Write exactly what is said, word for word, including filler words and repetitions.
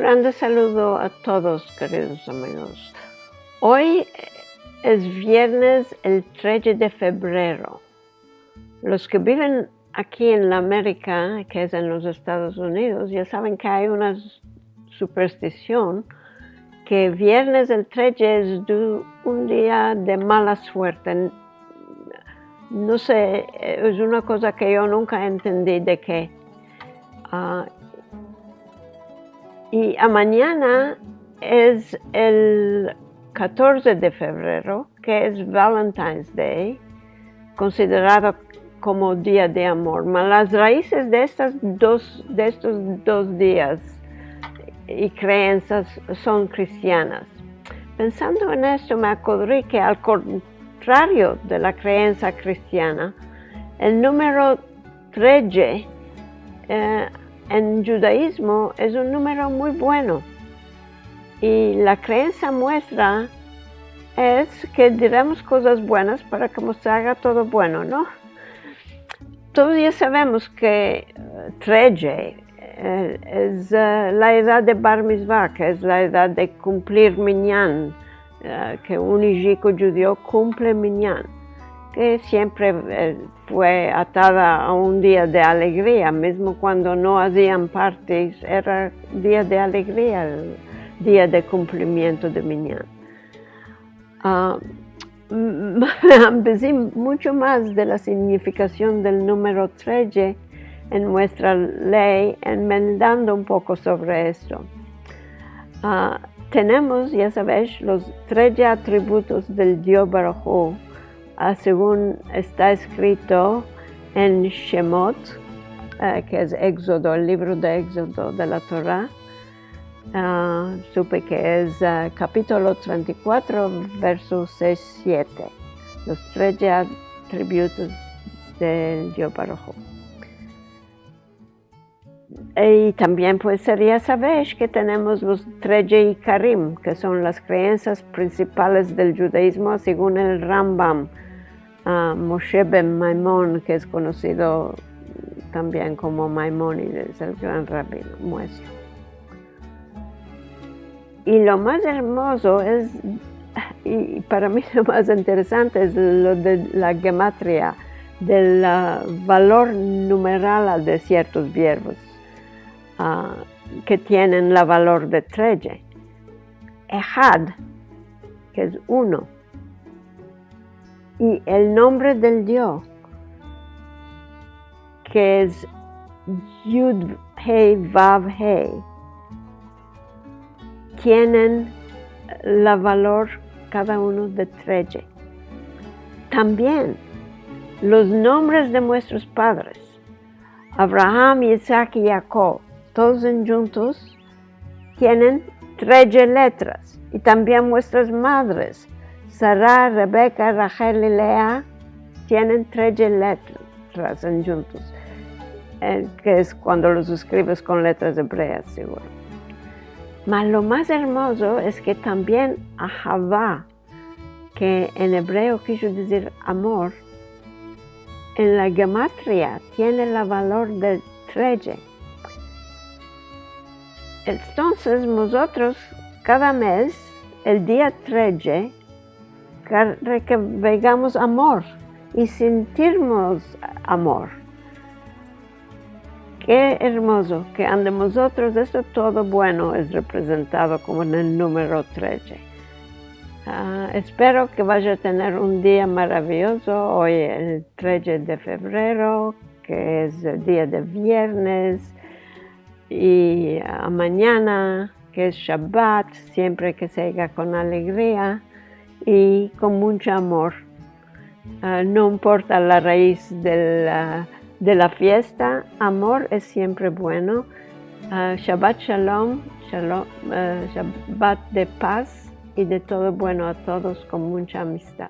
Grande saludo a todos, keridos amigos. Oy es viernes, el treje de fevrero. Los ke biven aki en la Amerika, ke es en los Estados Unidos, ya saven ke ay una superstision ke viernes el treje es du-, un dia de mala suerte. No se, es una koza ke yo nunka entendi de ke. A, i amanyana es el katorze de fevrero, ke es Valentine's Day, konsiderado komo dia de amor. Ma las raizes de estas dos, de estos dos dias i kreensas son kristianas. Pensando en esto, me akodri ke al kontrario de la kreensa kristiana, el numero treje, e, en djudaizmo es un numero muy bueno. I la kreensa muestra es ke diremos kozas buenas para ke mos se aga todo bueno, no? Todos ya savemos ke, e, treje, e, es, e, la edad de bar mitzva, ke es la edad de kumplir minyan, e, ke un ijiko djudio kumple minyan, ke siempre, e, fue atada a un dia de alegria, mizmo kuando no azian parties, era dia de alegria, el dia de kumplimiento de minyan. A, m-, m-, ambezi muncho mas de la signifikasion del numero treje en muestra ley, enmendando un poko sovre esto. A, tenemos, ya savesh, los treje atributos del Dio Baruj Hu, a, segun esta eskrito en Shemot, e, ke es Egzodo, el livro de Egzodo de la Tora. A, supe ke es, a, kapitolo trenta i kuatro, verso sesh, siete. Los treje atributos del Dio Baruj Hu. I tambien, pues, seria savesh ke tenemos los treje ikarim, ke son las kreensas prinsipales del djudaizmo, segun el Rambam, a, Moshe ben Maimon, ke es konosido tambien komo Maimonides, el gran rabino muestro. I lo mas ermozo es, i para mi lo mas interesante es lo de la gematria, del, a, valor numeral de siertos verbos, a, ke tienen la valor de treje. Ehad, ke es uno. I el nombre del Dio, ke es Yud Hei Vav Hei, tienen la valor kada uno de treje. Tambien los nombres de muestros padres, Abraham, Isaac i Yakob, todos endjuntos, tienen treje letras, i tambien muestras madres, Sara, Rebeka, Rachel i Lea, tienen treje letras endjuntos, e, ke es kuando los eskrives kon letras ebreas, seguro. Ma lo mas ermozo es ke tambien Ahava, ke en ebreo kere dizir amor, en la gematria tiene la valor de treje. Entonses, mozotros, kada mez, el dia treje, kere ke veamos amor i sentirmos amor. Ke ermozo ke ande mozotros esto todo bueno es reprezentado komo en el numero treje. A, espero ke vaya a tener un dia maraviyozo oy, el treje de fevrero, ke es el dia de viernes, i, a, amanyana, ke es Shabat, siempre ke se aga kon alegria i kon muncho amor. A, no importa la raiz de la, de la fiesta, amor es siempre bueno. A, Shabat Shalom, Shalom, e, Shabat de paz i de todo bueno a todos kon muncha amistad.